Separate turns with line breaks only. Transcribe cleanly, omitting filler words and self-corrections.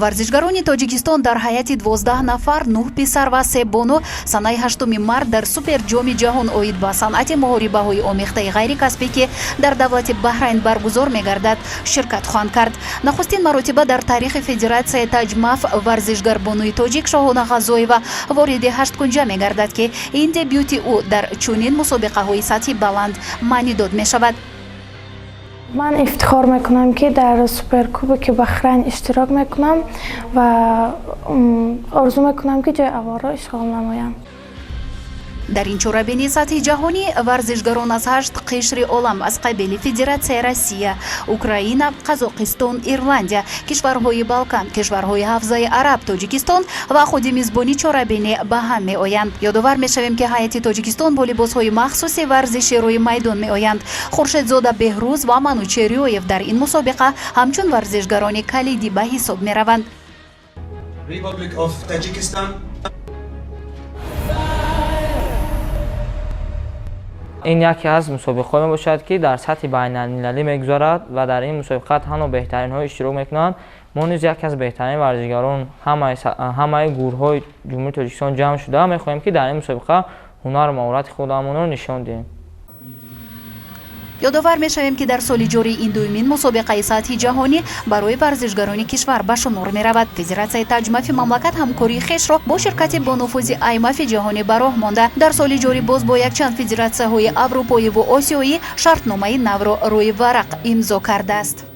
Варзишгарони Тоҷикистон дар ҳайати 12 нафар, нӯҳ писар ва се бону, санаи 8 март дар Суперҷоми ҷаҳон оид ба санъати муҳорибаҳои омехтаи ғайрикасбӣ, ки дар давлати Баҳрайн баргузор мегардад, ширкат хоҳанд кард. Нахустин маротиба дар таърихи федератсияи Таҷмаф варзишгарбонуи тоҷик Шоҳона Ғазоева вориди ҳашткунҷа мегардад, ки ин дебюти ӯ дар чунин мусобиқаҳои сатҳи баланд маънидод мешавад.
Ман ифтихор мекунам, ки дар Суперкубоки Бахрайн иштирок мекунам ва орзу мекунам, ки ҷои аввалро ишғол намоям.
Дар ин чорабинии сатҳи ҷаҳонӣ варзишгарон аз ҳашт қишри олам, аз қабили Федератсияи Россия, Украина, Қазоқистон, Ирландия, кишварҳои Балкан, кишварҳои ҳавзаи Араб, Тоҷикистон ва худи мизбони чорабинӣ ба ҳам меоянд. Ёдовар мешавем, ки ҳайати Тоҷикистон бо либосҳои махсуси варзиши рӯи майдон меоянд. Хуршедзода Беҳрӯз ва Манучериёев дар ин мусобиқа ҳамчун варзишгарони калидӣ ба ҳисоб мераванд.
Republic of Tajikistan.
Ин яке аз мусобиқаҳое мебошад, ки дар сатҳи байналмилалӣ мегузарад ва дар ин мусобиқа танҳо беҳтаринҳо иштирок мекунанд. Мо низ яке аз беҳтарин варзишгарон, ҳамаи гурӯҳҳои Ҷумҳурии Тоҷикистон ҷамъ шуда, мехоҳем, ки дар ин мусобиқа ҳунару маҳорати худамонро нишон диҳем.
Ёдовар мешавем, ки дар соли ҷорӣ ин дуюмин мусобиқаи сатҳи ҷаҳонӣ барои варзишгарони кишвар ба шумор меравад. Федератсияи Таҷмафи мамлакат ҳамкории хешро бо ширкати бонуфузи Аймафи ҷаҳонӣ ба роҳ монда, дар соли ҷорӣ боз бо якчанд федератсияҳои аврупоиву осиёӣ шартномаи навро рӯи варақ имзо кардааст.